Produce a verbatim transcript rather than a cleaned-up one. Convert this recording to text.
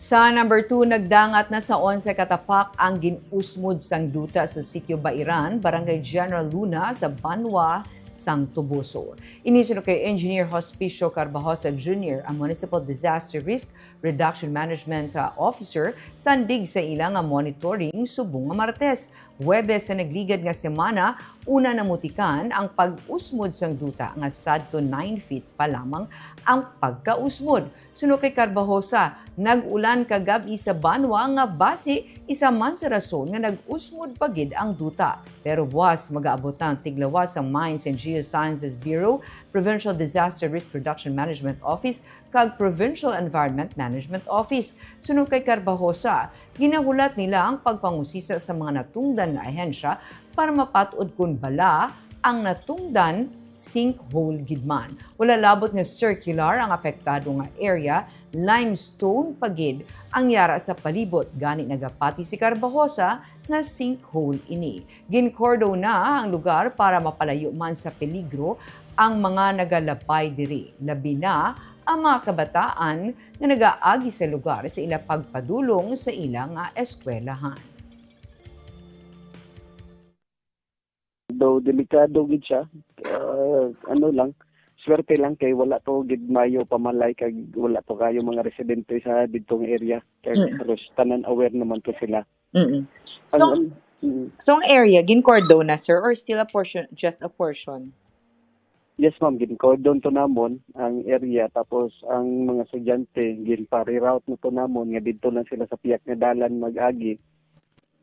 Sa number two, nagdangat na sa onse ka tapak ang gin-usmod sang duta sa Sitio Bairan, Barangay General Luna, sa Banwa sang Toboso. Ini suno kay Engineer Hospicio Carbajosa Junior, ang Municipal Disaster Risk Reduction Management, uh, Officer, sandig sa ila nga monitoring subong nga Martes. Huwebes sa nagligad nga semana, una namutikan ang pag-usmod sang duta nga sadto nine feet pa lamang ang pagkausmod. Suno kay Carbajosa, nag-ulan kagab-i sa banwa nga basi isa man sa rason nga nag-usmod pa gid ang duta. Pero buwas magaabot ang tiglawas sang Mines and Geosciences Bureau, Provincial Disaster Risk Reduction Management Office, kag Provincial Environment Management Office. Suno kay Carbajosa, ginahulat nila ang pagpangusisa sa mga natungdan nga ahensya para mapat-od kon bala ang natungdan sinkhole gid man. Wala labot nga circular ang apektado nga area, limestone pa gid ang yara sa palibot, gani nagapati si Carbajosa nga sinkhole ini. Ginkordon na ang lugar para mapalayo man sa peligro ang mga nagalabay diri, labi na ang mga kabataan nga nagaagi sa lugar sa ila pagpadulong sa ila nga eskwelahan. Though delikado gid siya, ah, ano lang, swerte lang kay wala to gid maayo pamalay kag wala to kaayo mga residente sa didtong area. Kay Mm. halos tanan aware naman to sila. Mm-mm. Ang, So, ang, mm. So, ang area, gin-cordon na, sir, or still a portion, just a portion? Yes, ma'am. Gin-cordon to namon ang area, tapos ang mga estudyante, gin-reroute na to namon nga didto lang sila sa pihak nga dalan mag-agi.